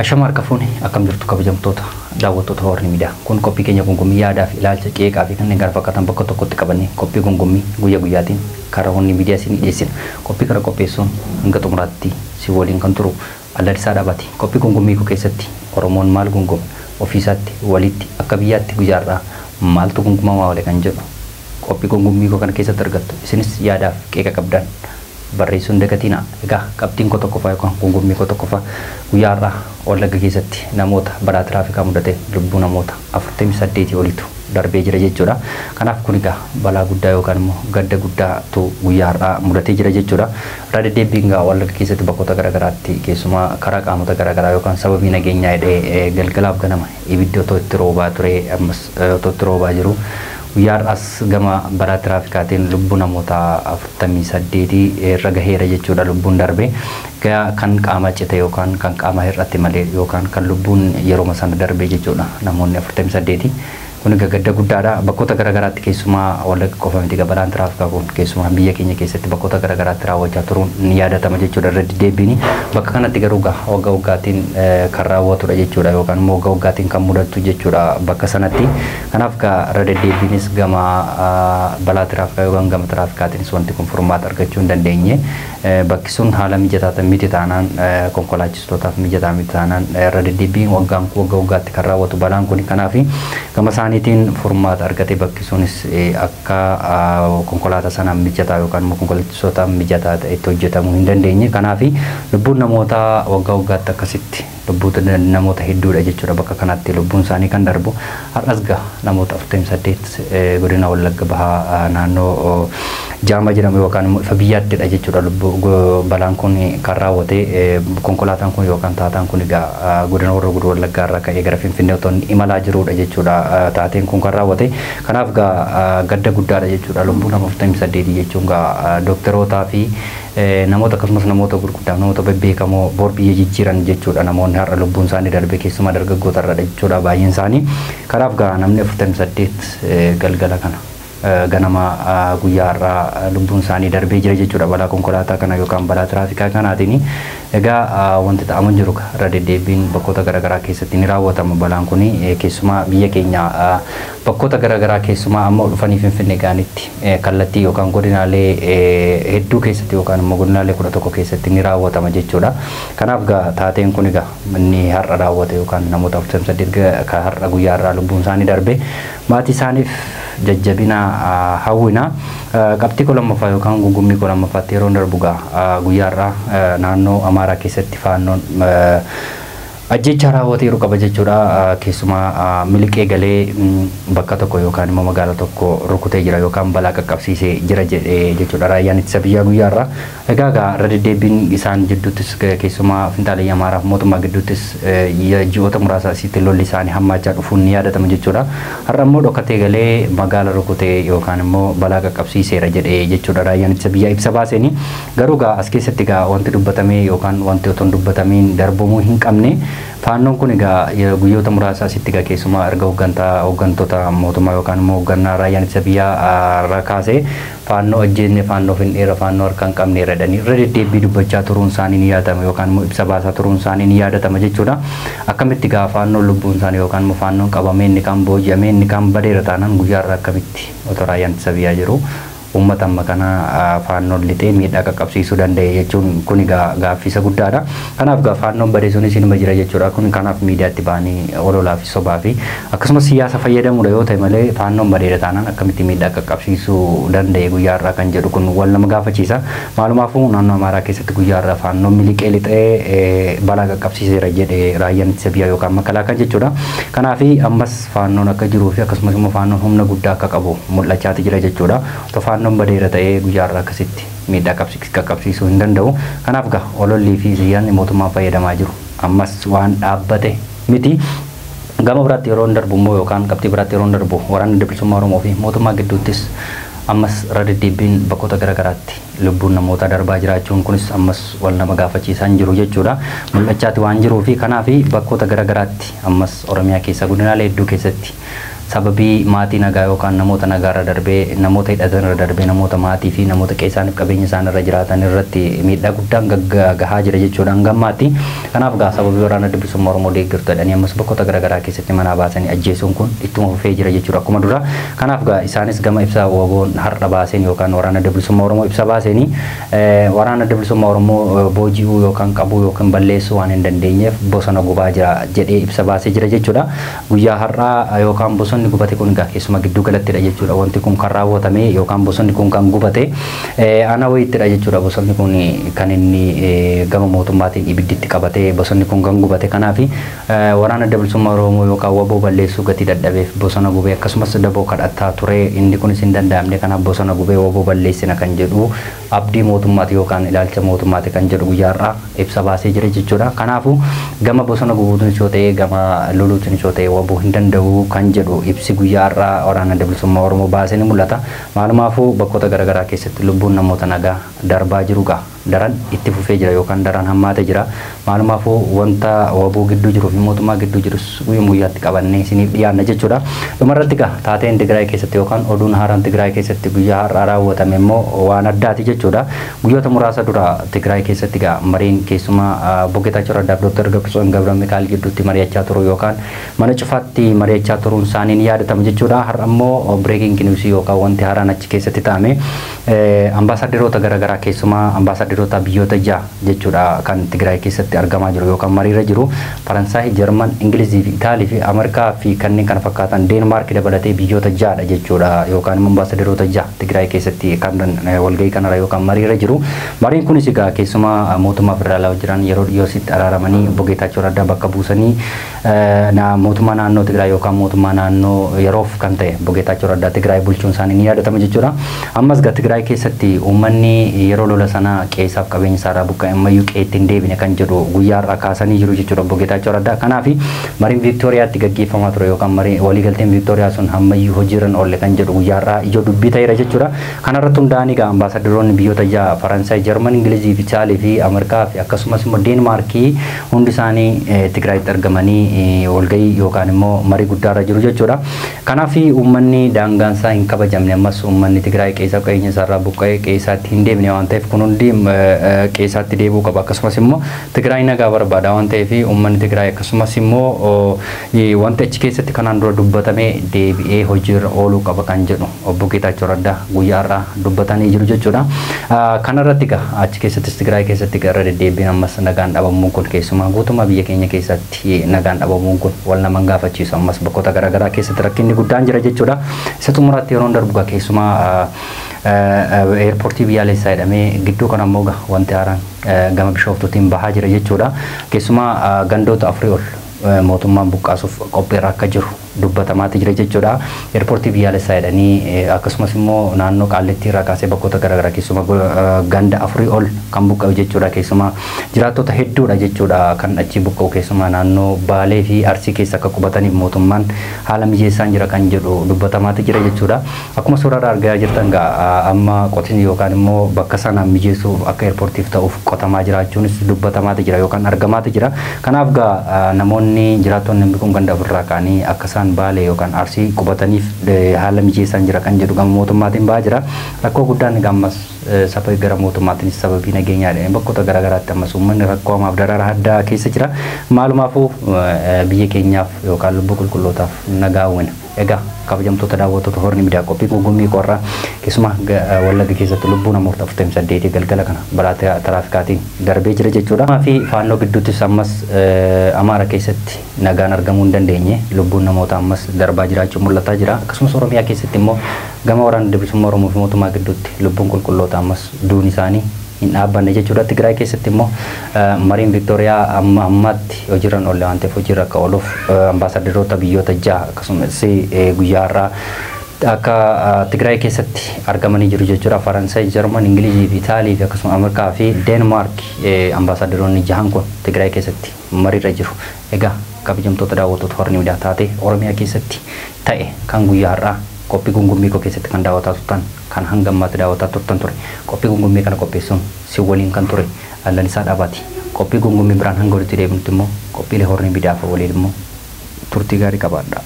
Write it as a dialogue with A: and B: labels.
A: Ashama harka fuune akkam jirtu kabajamtoota daawwattoota Horni Miidiyaa. Kun qophii keenya gungummii yaadaaf ilaalcha qeeqaa fi kanneen kana fakkaatan bakka tokkotti qabannee qophii gungummii guyyaa guyyaatiin karaa Horni Miidiyaa isinii dhiyeessina. Qophii kana qopheessuun hanga xumuraatti si waliin kan turu Allalisaa Dhaabaati. Qophii gungummii koo keessatti Oromoon maal gunguma ofiisaatti walitti akka biyyaatti guyyaarraa maaltu gungumamaa oole kan jedhu qophii gungummii koo kana keessatti argattu. Isinis yaadaaf qeeqa qabdan barreessuun dagatiina. Egaa qabxiin koo tokkoffaa yookaan gungummii koo tokkoffaa guyyaarraa Wallagga keessatti namoota balaa tiraafikaa mudate lubbuu namoota 48 olitu darbee jira jechuudha. Kanaaf kun egaa balaa guddaa yookaan immoo gadda guddaatu guyyaarraa mudatee jira jechuudha. Irra deddeebiin egaa Wallagga keessatti bakkoota garaagaraatti keessumaa karaa qaamota garaagaraa yookaan sababii nageenyaa jedhee galgalaaf ganama ibiddi otoo itti roobaa ture ammas otoo itti roobaa jiru. Guyyaarraas gama balaa tiraafikaatiin lubbuu namoota 48 irra gaheera jechuudha lubbuun darbe. Kan qaama cite yookaan kan qaama hir'ate malee yookaan kan lubbuun yeroo sana darbe jechuudha namoonni 48. Kun egaa gadda guddaadha. Bakkoota garaagaraatti keessumaa Wallagga qofa miti balaan tiraafikaa kun keessumaa biyya keenya keessatti bakkoota garaagaraatti raawwachaa turuun ni yaadatama jechuudha irra deddeebiin. Bakka kanatti garuu waggaa waggaatiin kan raawwatudha jechuudha yookaan immoo waggaa waggaatiin kan mudatu jechuudha bakka sanatti. Kanaaf irra deddeebiinis gama balaa tiraafikaa yookaan gama tiraafikaatiinis wanti kun furmaata argachuu hin dandeenye. Bakki sun haala mijataa miti taanaan konkolaachistootaaf mijataa miti taanaan irra deddeebiin waggaa waggaatti kan raawwatu balaan kun. Kanaaf gama isaaniitiin furmaata argate bakki sunis akka konkolaataa sanaan mijataa yookaan immoo konkolaachistoota mijataa ta'etti hojjetamuu hin dandeenye. Kanaaf lubbuun namoota waggaa waggaatti akkasitti lubbuu namoota hedduudha jechuudha bakka kanatti lubbuun isaanii kan darbu. Har'as gaa namoota 48 godina Wallagga Bahaa naannoo Jaama jedhamu yookaan immoo ifa biyyaattidha jechuudha lubbuu balaan kun kan raawwate. Konkolaataan kun yookaan taataan kun egaa godina Horroo Guduruu Wallaggaa irraa ka'ee gara Finfinnee otoo imalaa jirudha jechuudha taateen kun kan raawwate. Kanaaf gaa gadda guddaadha jechuudha lubbuu nama 48 jechuun gaa dookterootaa fi namoota akkasumas namoota gurguddaa namoota bebbeekamoo bor biyya jijjiiran jechuudha namoonni har'a lubbuun isaanii darbe keessumaa dargaggoota irra jechuudha baay'een isaanii. Kanaaf gaa namni 48 galgala kana ganama guyyaa har'aa lubbuun isaanii darbee jira jechuudha balaa konkolaataa kana yookaan balaa tiraafikaa kanaatiin. Egaa wanti ta'amu jiru irra deddeebiin bakkoota garaagaraa keessatti ni raawwatama balaan kun keessumaa biyya keenya bakkoota garaagaraa keessumaa amma dhufanii Finfinnee ga'anitti kallattii yookaan godinaalee hedduu keessatti yookaan immoo godinaalee 11 keessatti ni raawwatama jechuudha. Kanaaf gaa taateen kun egaa inni har'a raawwate yookaan namoota 48 kan har'a guyyaa har'aa lubbuun isaanii darbe maatii isaaniif jajjabina hawwina. Qabxii koo lammaffaa yookaan gungummii koo lammaffaatti yeroo darbu gaa guyyaa har'aa naannoo Amaaraa keessatti faannoon ajjeechaa raawwateeru qaba jechuudha. Keessumaa miliqee galee bakka tokko yookaan immoo magaalaa tokko rukutee jira yookaan balaa qaqqabsiisee jira jedhee jechuudha raayyaan ittisa biyyaa guyyaa har'aa. Egaa gaa irra deddeebiin isaan jidduuttis keessumaa finxaalee Amaaraaf mootummaa gidduuttis ji'oota muraasa asitti lolli isaanii hammaachaa dhufuun ni yaadatama jechuudha. Har'a immoo dhokatee galee magaala rukutee yookaan immoo balaa qaqqabsiiseera jedhee jechuudha raayyaan ittisa biyyaa ibsa baaseeni. Garuu gaa as keessatti gaa wanti dubbatamee yookaan wanti otoo hin dubbatamiin darbamuu hin qabne faannoon kun egaa guyyoota muraasa asitti egaa keessumaa erga hooggantoota mootummaa yookaan immoo hooggannaa raayyaan ittisa biyyaa irraa kaasee faannoo ajjeenne faannoo finneera faannoo harka hin qabneera jedhanii irra deddeebii dubbachaa turuun isaanii ni yaadatama yookaan immoo ibsa baasaa turuun isaanii ni yaadatama jechuudha. Akkamitti egaa faannoon lubbuun isaanii yookaan immoo faannoon qabamee inni kaan booji'amee inni kaan badeera taanaan guyyaa irraa akkamitti otoo raayyaan ittisa biyyaa jiru uummata amma kana faannoon lixee miidhaa qaqqabsiisuu danda'e jechuun kun egaa gaaffii isa guddaadha. Kanaaf egaa faannoon badee sunis inuma jira jechuudha. Kun kanaaf miidiyaatti ba'anii ololaa fi sobaa fi akkasumas siyaasa fayyadamuudha yoo ta'e malee faannoon badeera taanaan akkamitti miidhaa qaqqabsiisuu danda'e guyyaa har'aa kan jedhu kun wal nama gaafachiisa. Maalumaafuu naannoo Amaaraa keessatti guyyaa har'aa faannoon miliqee lixee balaa qaqqabsiiseera jedhee raayyaan ittisa biyyaa yookaan makalaakan jechuudha. Kanaaf ammas faannoon akka jiruu fi akkasumas immoo faannoon humna guddaa akka qabu mul'achaati jira jechuudha. Otoo faannoon badeera ta'ee guyyaa har'aa akkasitti miidhaa qaqqabsiisuu hin danda'u. Kanaaf gaa olollii fi siyaasni mootummaan fayyadamaa jiru ammas waan dhaabbate miti. Gama biraatti yeroo darbu immoo yookaan qabxii biraatti yeroo darbu waraanni bilisummaa Oromoo fi mootummaa gidduuttis ammas irra deddeebiin bakkoota garaagaraatti lubbuun namoota darbaa jiraachuun kunis ammas wal nama gaafachiisaa hin jiru jechuudha. Mul'achaati waan jiruu fi kanaaf bakkoota garaagaraatti ammas Oromiyaa keessa godinaalee hedduu keessatti Sababii maatii nagaa yookaan namoota nagaarra darbee, namoota hidhatan irra darbee, namoota maatii fi namoota qe'ee isaaniif qabeenya isaan irra jiraatan irratti miidhaa guddaan gahaa jira jechuudha hanga ammaatti. Kanaaf gaa sababii waraana Adda Bilisummaa Oromoo deeggartu jedhanii ammas bakkoota garaagaraa keessatti manaa baasanii ajjeesuun kun ittuma fufee jira jechuudha akkuma dura. Kanaaf gaa isaanis gama ibsa WBOn har'a baaseen yookaan waraana Adda Bilisummaa Oromoo ibsa baaseenii waraana Adda Bilisummaa Oromoo booji'uu yookaan qabuu yookaan balleessuu waan hin dandeenyeef bosona gubaa jira jedhee ibsa baasee jira jechuudha. Guyyaa har'aa yookaan bosonni gubate kun egaa keessuma giddu galattidha jechuudha. Wanti kun kan raawwatame yookaan bosonni kun kan gubate ana wayiittidha jechuudha. Bosonni kun kan inni gama mootummaatiin ibidditti qabatee bosonni kun kan gubate. Kanaaf waraana Adda Bilisummaa Oromoo yookaan WBO balleessuu gatii dadhabeef bosona gubee akkasumas daboo kadhataa ture, inni kunis hin danda'amne. Kanaaf bosona gubee WBO balleessina kan jedhu abdii mootummaati yookaan ilaalcha mootummaati kan jedhu guyyaa har'aa ibsa baasee jira jechuudha. Kanaafuu gama bosona gubuutiin yoo ta'e, gama loluutiin yoo ta'e WBO hin danda'u kan jedhu ibsi guyyaa har'aa waraana Adda Bilisummaa Oromoo baasee ni mul'ata. Maalumaafuu bakkoota garaagaraa keessatti lubbuun namoota nagaa darbaa jiru gaa daran itti fufee jira yookaan daran hammaatee jira. Maalumaafuu wanta WBO gidduu jiruu fi mootummaa gidduu jirus guyyuma guyyaatti qabannee isiniif dhiyaanna jechuudha. Dhumarratti gaa taateen Tigraay keessatti yookaan oduun haaraan Tigraay keessatti guyyaa har'aa raawwatame immoo waan addaati jechuudha. Guyyoota muraasa dura Tigraay keessatti gaa mariin keessumaa Obbo Geetaachoo Raddaa fi Dr. Gabratsoon Gabra Mikaa'el gidduutti mari'achaa turu yookaan mana cufaatti mari'achaa turuun isaanii ni yaadatama jechuudha. Har'a immoo breaking news yookaan wanti haaraan achi keessatti ta'ame ambaasaaddaroota garaagaraa, keessumaa ambaasaaddaroota biyyoota 6 jechuudha kan Tigraay keessatti argamaa jiru yookaan mariirra jiru. Faransaay, Jarman, Ingilizii fi Itaalii fi Ameerikaa fi kanneen kana fakkaatan Deenmaark dabalatee biyyoota 6dha jechuudha yookaan immoo ambaasaaddaroota 6 Tigraay keessatti kan walgahii kanarra yookaan mariirra jiru. Mariin kunis egaa keessumaa mootummaa federaalaa jiran yeroo dhiyoo sitti araaramanii Obbo Geetaachoo Raddaa bakka buusanii mootummaa naannoo Tigraay yookaan mootummaa naannoo yeroof kan ta'e Obbo Geetaachoo Raddaa Tigraay bulchuun isaanii ni yaadatama jechuudha. Ammas gaa Tigraay keessatti uummanni yeroo lola sanaa qe'eessaaf qabeenya isaarraa buqqa'e ammayyuu qe'eetti hin deebine kan jedhu guyyaa har'aa kaasanii jiru jechuudha Obbo Geetaachoo Raddaa. Kanaaf mariin Viiktooriyaatti gaggeeffamaa ture yookaan marii waliigalteen Viiktooriyaa sun ammayyuu hojiirra hin oolle kan jedhu guyyaa har'aa ijoo dubbii ta'eera jechuudha. Kanarratti hundaa'anii egaa ambaasaaddaroonni biyyoota 6 Faransaay, Jarman, Ingilizii fi Itaalii fi Ameerikaa fi akkasumas immoo Deenmaarkii hundi isaanii Tigraayitti argamanii walgahii yookaan immoo marii guddaarra jiru jechuudha. Kanaaf uummanni daangaan isaa hin kabajamne ammas uummanni Tigraay qe'eessa qabeenya isaarraa buqqa'ee qe'eessaatti hin deebine waan ta'eef kun hundi qe'eessaatti deebi'uu qaba. Akkasumas immoo Tigraay nagaa barbaada waan ta'eef uummanni Tigraay akkasumas immoo wanti achi keessatti kanaan dura dubbatamee deebi'ee hojiirra ooluu qaba kan jedhu Obbo Geetaachoo Raddaa guyyaa har'aa dubbatanii jiru jechuudha. Kanarratti egaa achi keessattis Tigraay keessatti irra deddeebiin ammas nagaan dhabamuun kun keessumaa guutummaa biyya keenya keessatti nagaan dhabamuun kun wal nama gaafachiisu ammas bakkoota garaagaraa keessatti rakkinni guddaan jira jechuudha. Isa xumuraatti yeroon darbu keessumaa eerpoortii biyyaalessaa jedhamee gidduu kana immoo wanti haaraan gama Bishooftuutiin bahaa jira jechuudha. Keessumaa gandoota 4 ol mootummaan buqqaasuuf qophiirra akka jiru dubbatamaati jira jechuudha. Eerpoortii biyyaalessaa jedhanii akkasumas immoo naannoo Qaallittii irraa kaasee bakkoota garaagaraa keessumaa ganda 4 ol kan buqqa'u jechuudha. Keessumaa jiraattota hedduudha jechuudha kan achi buqqa'u keessumaa naannoo Baalee fi Arsii keessa akka qubataniif mootummaan haala mijeessaan jira kan jedhu dubbatamaati jira jechuudha. Akkuma suurarraa argaa jirtan amma qotisni yookaan immoo bakka sana mijeessuuf akka eerpoortiif ta'uuf qotamaa jiraachuunis dubbatamaati jira yookaan argamaati jira. Kanaaf gaa namoonni jiraattonni kun ganda ofirraa ka'anii akka isaan Baalee yookaan Arsii qubataniif haala mijeessaan jira kan jedhu gama mootummaatiin bahaa jira. Rakkoo guddaan egaa ammas saba gara mootummaatiinis sababii nageenyaadhaan bakkoota garaagaraatti ammas uummanni rakkoo hamaaf dararaa addaa keessa jira. Maalumaafuu biyya keenyaaf yookaan lubbuu qulqullootaaf nagaa hawwina. Egaa kabajamtoota daawwattoota Horni Miidiyaa qophii gugummii qorraa keessumaa Wallagga keessatti lubbuu namoota 48 galgala kana balaa tiraafikaatiin darbee jira jechuudha. Fi faannoo gidduuttis ammas Amaara keessatti nagaan argamuu hin dandeenye lubbuun namoota ammas darbaa jiraachuu mul'ataa jira. Akkasumas Oromiyaa keessatti immoo gama waraana bilisummaa Oromoo fi mootummaa gidduutti lubbuun qulqulloota ammas duun isaanii hin dhaabbanne jechuudha. Tigraay keessatti immoo mariin Viiktooriyaa amma ammaatti hojiirra hin oolle waan ta'eef hojiirra akka ooluuf ambaasaaddaroota biyyoota 6 akkasumas guyyaa har'aa akka Tigraay keessatti argamanii jiru jechuudha. Faransaay, Jarman, Ingilizii fi Itaalii fi akkasumas Ameerikaa fi Deenmaark ambaasaaddaroonni 6 kun Tigraay keessatti mariirra jiru. Egaa kabajamtoota daawwattoota Horni Miidiyaa taate Oromiyaa keessatti ta'e kan guyyaa har'aa qophii gungummii koo keessatti kan daawwataa turtan kan hanga ammaatti daawwataa turtan ture. Qophii gungummii kana qopheessuun si waliin kan ture Lalisaa Dhaabaati. Qophii gungummii biraan hanga walitti deebinutti immoo qophiilee Horni Miidiyaa waliin immoo turtii gaarii qabaadha.